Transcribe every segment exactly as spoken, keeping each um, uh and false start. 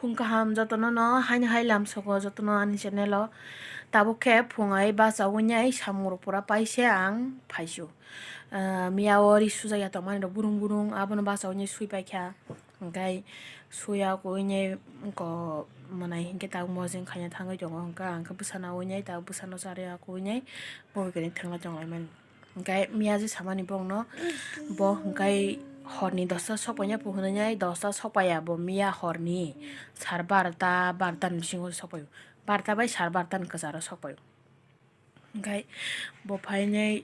Phung kaham jotono no haino hai lamsogo jotono ani channel o. Tabuk khe phung ai bachaui nai samung rok pura paise ang phaisu. Ah, miya o ri sujak ya tongmani rok burung burung abono bachaui nai sui paikha. Hwnkhe suya kuinai ko mwnai hinkhe tabuk mojeng khaina thangwi tongo, hwnkhe ang khe bwsano uinai tabuk bwsano charwi kuinai bo khe thangla tonglaimani. Hwnkhe miya je samani bongno bo hwnkhe horni dosta sokpaina phunuknai, dosta sokpaiya bo miya horni sar barota, barota ni bisingo sokpaio, barota bai sar barota ni kwcharo sokpaio. Hwnkhe bo phainai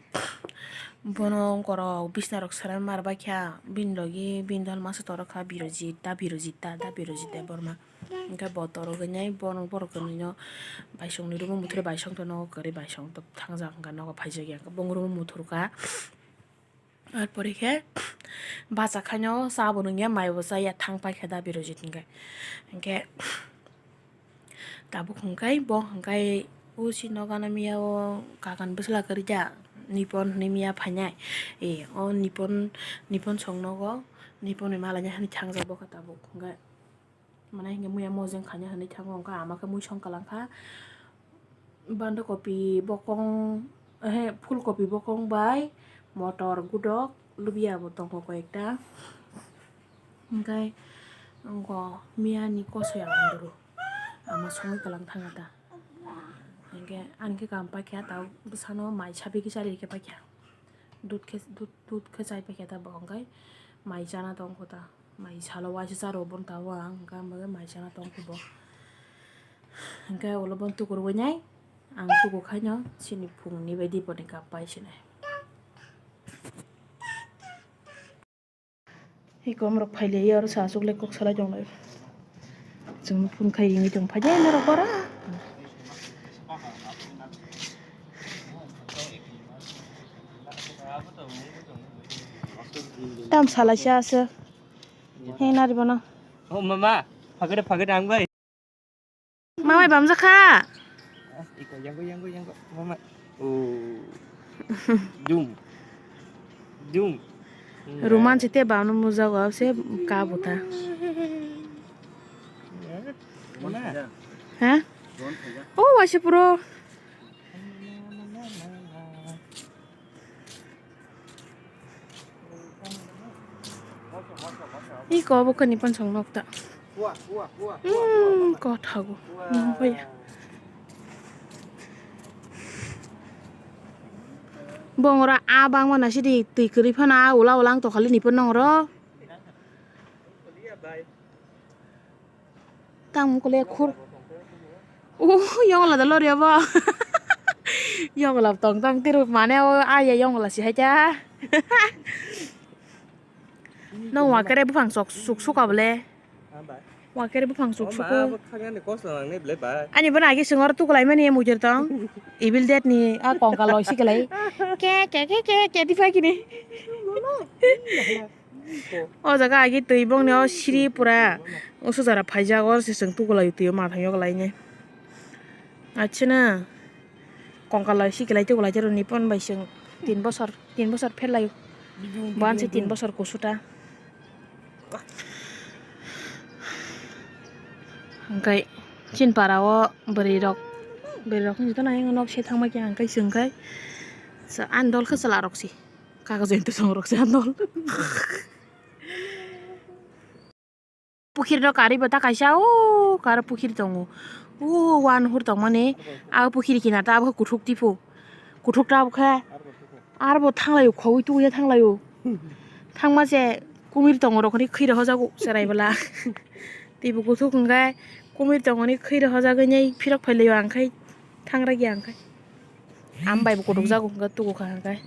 bono ongkorok bisnarok swrwngwi mar baikha, bini logi bini dol masa torokha Birojit da, Birojit da, da Birojit Debbarma. Hwnkhe bo torogwi nai bono borok kwnwino baisongni room o muthuri baisong tono, kwrwi baisong thangjak hwnkhe nogo phaijakya hwnkhe bo room o muthurkha. Ar pore khe bachakhaino chabo nungya, maibo chaya, thang paikha da Birojit hwnkhe. Hwnkhe tabuk hwnkhe bo hwnkhe o si nokano miya o kakan bwsla kwrwi da Nipon hwnwi miya phainai. E, o Nipon, Nipon song nogo, Nipon ni malaina hwnwi thangjak bo kha tabuk hwnkhe. Mane hinkhe muya mojeng khaina hinwi thango, hwnkhe ama khe mui song kwlangkha. Banda kopi bokong, ehe, phul kopi bokong bai motor gudok, lubia bo tongo koyekta. Hwnkhe ongko miyani kosoi ang duru. Ama songwi kwlang thangkha ta. Hinkhe ani khe kaham paikha, ta bwsano mai sabi khe charikhe paikha. Dudh khe, dudh, dudh khe chai paikha ta bo, hwnkhe mai chana tongkho ta. Mai salo waisa charo boni tabuk ang, hwnkhe ang bagwi mai chana tongkhe bo. Hwnkhe ulo bono tukurwi nai, ang tuku khaino chini phungni bai dipor ni cup pai sinai. Hikom rok phailaiya oro sa aswk le kok salai tonglai. Chwng phone khai ringwi tong phai de norok oro. Tam salai se aswk. He nari bono. Oh mama, phagada phagada ang bai. Mamai bamjakha. Iko, yang go, yang go, yang go. Mama. Oh. Dum. Dum. Roman site bamno mujago se ka buta. Mama. Ha? Oh, waise puro. Iko obo khe Nipon song nok ta. Hmm, kothago. Nang paya. Bongora a bangma na sidi twi kwrwi phano a ula ula ang tokhali Nipon nongro. Tang mukle khur. Uh, yongla da lori abo. Yongla tong tong tiru mane o aya yongla si haita. Nong wakere buphang sok suk suk abole. Wakere buphang suk suk. Ani bana agi singor tukulai mani mujur tong. Evil Dead ni a kongka loi sikelai. Ke ke ke ke ke tipai kini. O jaga agi twi bongni o siri pura usu jara phaijak, o se chwng tukulai twi o mathang yok lai ne. Achana kongkal lai sikelai tukulai jaro Nipon bai chwng tin bosor, tin bosor phel lai o. Buwan se tin bosor kusuta. Hwnkhe chin para o bwrwi rok, bwrwi rok wngkhe to nai nok se thangma khe hwnkhe chwng khe ani dol khe chwla rok se. Kago jointo song rok se andol. Pukhiri no karwi bo ta kaisa o karo pukhiri tongo. O wan hur tongmani abo pukhiri kina ta abo kuthuk tipo. Kuthuk ta abo khe. Arbo thanglaio khogwi tuya thanglaio. Thangma se kumir tongo rok ni khwi rohojago cherai bwla. Tipo kuthuk hwnkhe kumir tongoni khwi rohojagwi nei phirok phailaio ang khai thangragya ang khai. Am bai bo kuthukjago hwnkhe tuku kha hwnkhe.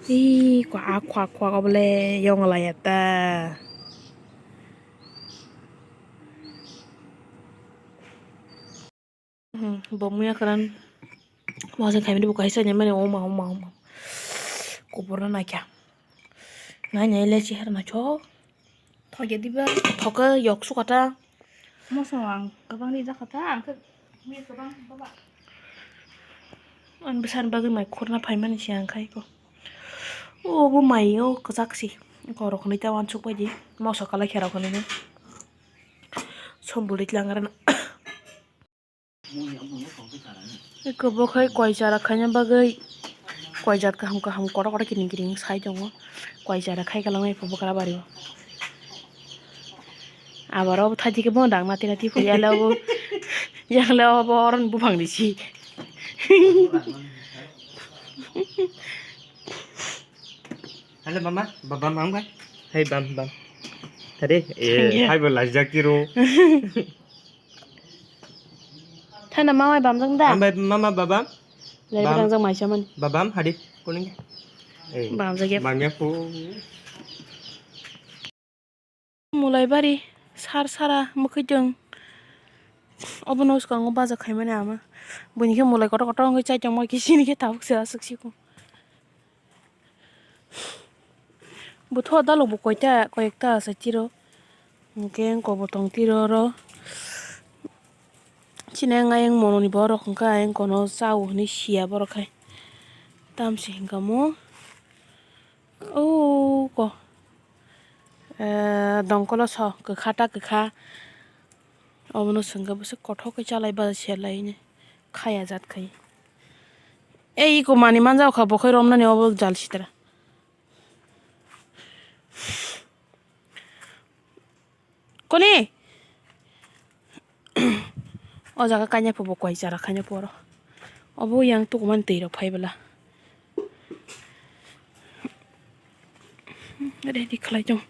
Ih, kwa, a, kwa, kwa, obo le yong laiya ta. Hmm, bo muya karan. Mojang khaimani bo kaisa nyamani oma, oma, oma. Kubur na naikha. Nai, nai, le chihar na chok. Thoge diba? Thoge yok sukata. Mosong ang kabang ri jakata, ang khe Ani bwsani bagwi mai khurna phaimani se ang khai ko. O bo mai o kwchak se. Ko rok hwnwi ta uansuk bai di. Moso kalai khe rok hwnwi no. Som bwlwi tlang rana. Eko bo khai koi chara khaina bagwi koi jat kaham kaham kotor kotor kiring kiring sai tongo. Koi chara khai kalamai eko bwkra bari o. Abaro thachi khe bo dang nati nati phuya le obo. Yang le obo oron buphang risi. Hello mama, baba mang bai. Hey bam bam. Tadi, eh, hai bo lajak tiro. Thana mama bamjang da? Ambai mama babam. Lai bam. Bamjang maisa mani. Babam hadi kuning. Eh, bamjak ya. Bamya pu. Mulai bari sar sara mukhi jeng. Obono swkango baja khaimani ama. Buini khe mulai kotor kotor wngwi chai tongma khe sini khe tabuk se aswk siko. Buthu dalok bo koita koyekta asai tiro. Hwnkhe wngkok bo tong tiro oro. Chini ayang ayang mononi borok hwnkhe ayang kono chao hinwi siya borok khai. Tamsi hwnkha mo. O ko. Eh, dongkolo so kwkha ta kwkha. Obono swngkhe bwswk kothok khe chalai ba se lai hinwi khaya jat khai. Ei iko mani manja kha bo khai romnani obo jal sitra. Koni? O jaga kanya phubo koi chara kanya poro. Obo yang tukuman twi rok phai bwla. Ready khlai tong.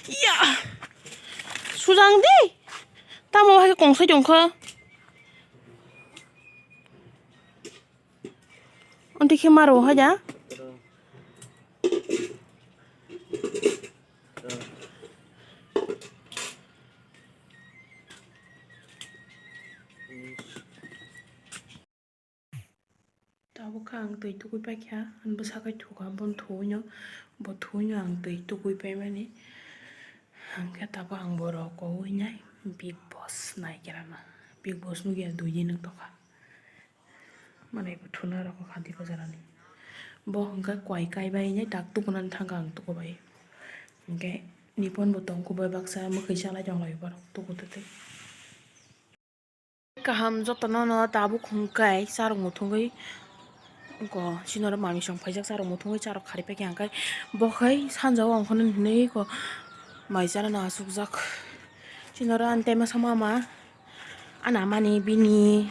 Ya. Sujang di. Tamo hai kong sai tong kha. Onti khe maro hai da. Tabuk khe ang twi tugui paikha, ani bwsa khai thukha, bono thuino, bo thuino ang twi tugui paimani. Hwnkhe tabuk ang borok koui nai Bigg Boss naikerana. Bigg Boss nukya dui din wng tongkha. Manwi bo thuna rok kha di bajarani. Bo hwnkhe koi kaibai nai tak tukunani thangkha ang tukubai. Hwnkhe nipon bo tong kubui baksa mwkhwi salai tonglaio borok tuku tutui. Kaham jotono no tabuk hwnkhe charwk muthungwi ko sinoro mami song phaijak charwk muthungwi charwk khari paikha hwnkhe bo khai sanjao ang phano hinwi ko mai chanani achukjak sinoro ani tai masa mama. Ana mani bini,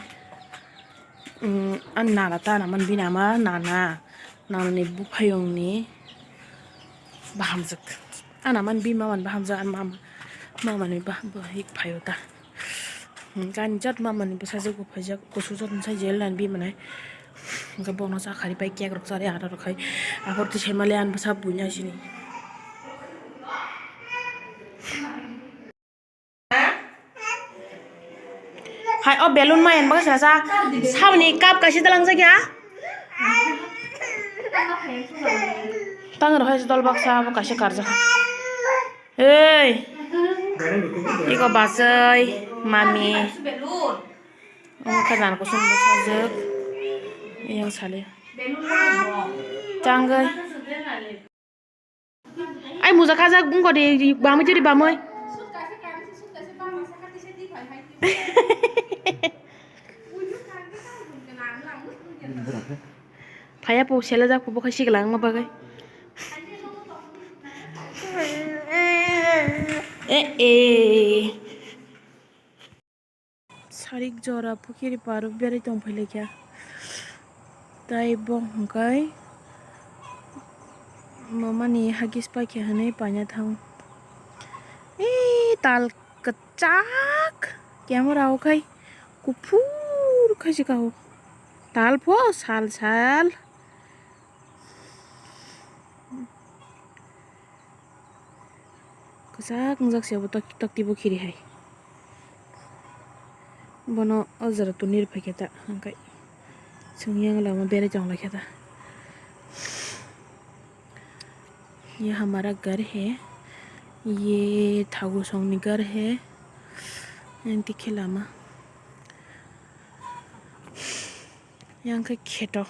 mm, ani nana ta ana mani bini ama nana, nana ni buphayung ni bahamjak. Ana mani bini mama ni bahamjak, ani mama, mama ni bah-, bahik phaio ta. Hmm, gani jat mama ni bwsajwk bo phaijak, kusu jat ni sai jel nani bini manai. Hwnkhe bono cha khari pai cake rok chari ara rok khai. Aphor twi sai mali ani bwsa buina sini. Hai, o balloon mayan bagwi sasa. Saboni cup kaisa dalang jagya. Tang rw hai dol baksa abo kaisa karjak. Ei. Iko basai, mami. Omo khe dan kusum bwsajwk. Yang sale. Tangwi. Ai muja kajak wngkha de, bamwi jodi bamwi. Phaiya po selajak po bokhe sikla wngma bagwi. Eh, eh. Sarik jora pukhiri paro berai tong phai laikha. Tai bo hwnkhe mamani hagis paikha hinwi paina thang. Ee, tal kwchak camera o khai kuphur khai se kao. Tal pho sal sal. Kwchak wngjak se abo tok-, tokti bo khiri hai. Bono o jora tuni rw phaikhe ta, hwnkhai chwng yang lama berai tong laikha ta. Ye hamara ghar hai, Ye thagu songni gar he. Yang tikhe lama. Yang khe kheto.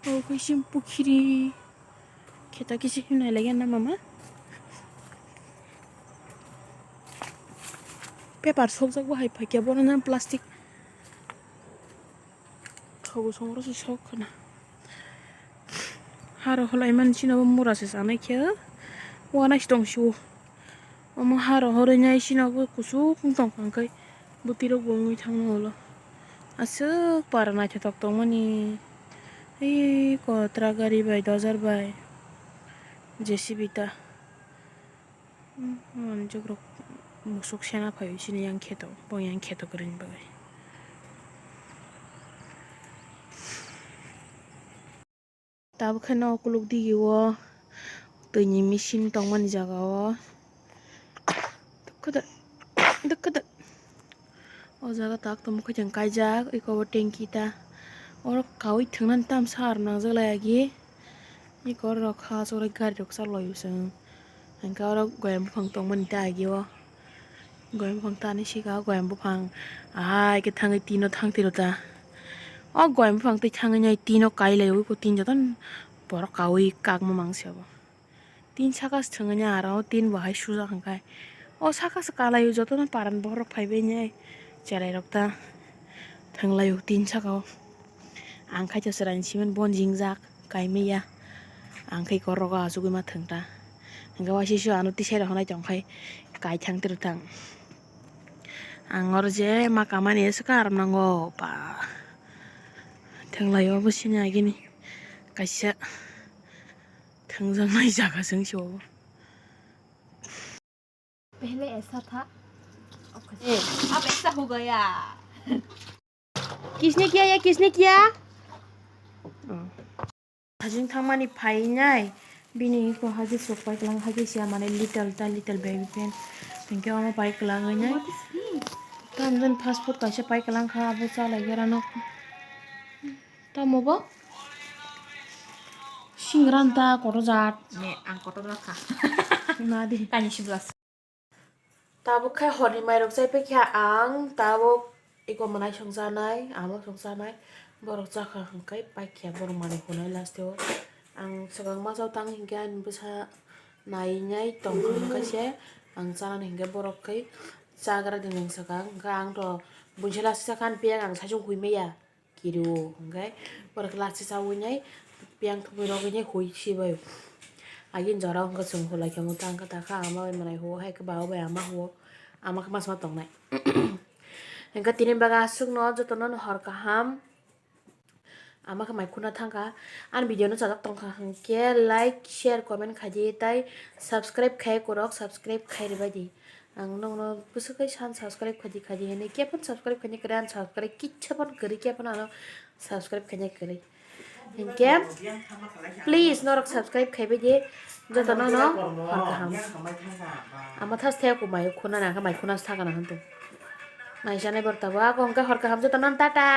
O khe sim pukhiri. Kheto kisi hwnwi lai ya na mama? Paper sokjak bo hai phaikya bono na plastic. Thogo songro se sok khna. Haro holai man chino bo mura se sanai khe. Wana si tong siwo. Omo haro horoi nai chino bo kusuk wng tong kha hwnkhe. Bwtwi rok bo wngwi thangno ulo. Aswk para naithothok tongmani. Ei kotra gari bai dojar bai. J C B ta. Hmm, manjwk rok musuk sena phai sini yang kheto, bo yang kheto kwrwini bagwi. Tabuk khe no ukuluk digi o twi ni machine tongmani jaga o. Dukhuda, dukhuda. O jaga tak tamo khe chwng kaijak, eko bo tanki ta. Oro kaui thwngnani tam sar nangjak lai agi. Eko oro kha chwrai gari rok chalai o chwng. Hwnkhe oro goyam buphang tongmani ta agi o. Goyam buphang tani sika o goyam buphang. Ahai khe thangwi tino thang tiro ta. O goyam buphang twi thangwi nai tino kai lai o eko tin joto borok kaui kakma mangse obo. Tin saka se thwngwi aro tin bo hai sujak hwnkhai. O saka se kalai o jotono paran bohrok phaibai nai cherai rok ta thwnglaio tin saka o. Ang khai to chwraini cement bon jingjak kaimaya. Ang khai korok o achugwi ma thwng ta. Hwnkhe waisa sio ano tisai rok hwnai tongkhai kai thang tiro thang. Ang oro je ma kamani ese karam nango ba. Thwnglaio obo sini agini kaisa. Thwngjaknai jaga chwng se obo. पहले ऐसा था। ए, अब ऐसा हो गया। किसने किया ये, किसने किया? Hajing thangmani phainai bini iko hagi sok pai kwlang hagi sia mane little ta little baby pen. Hwnkhe omo pai kwlang wngnai. What is this? Tamjani fast food kaisa pai kwlang kha abo chalai gerano. Tamo bo? Singran ta kotor jat. Ne, ang kotor jat kha. Na di. Tani siblas. Tabuk khe horni mairok chai paikha ang, tabuk iko mwnai songchanai, ama songchanai, borok chakha hwnkhe paikha borok manwi hunai last o. Ang swkang masa o tang hinkhe ani bwsa nainai tongkha hwnkhe se ang chanani hinkhe borok khe chagra di nang swkang, hwnkhe ang to buisa last o chakha ani piyang ang saichung huimaya. Kiriwo hwnkhe borok last chawi nai piyang thumwi rogwi nai hui sibai. Agin jora hwnkhe chwng hulai khe mota hwnkhe takha ama bai mwnai huo hai khe baba bai ama huo ama khe masma tongnai. Hwnkhe tini bagwi aswkno jotono hor kaham ama khe mai khuna thangkha ani video no chajak tongkha hwnkhe like share comment khaidi tai subscribe khai kwrwk subscribe khai rwbaidi. Ang nokno bwswk khe san subscribe khaidi khaidi hinwi khe phano subscribe khaina kwrwi, ang subscribe kitsa phano kwrwi khe phano ano subscribe khaina kwrwi. Hinkhe please norok subscribe khaibai di jotono no hor kaham. Ama thas thaya kumai khuna nang khe mai khuna sakana hantu. Naisanai borok tabuk ako hwnkhe hor kaham jotono tata.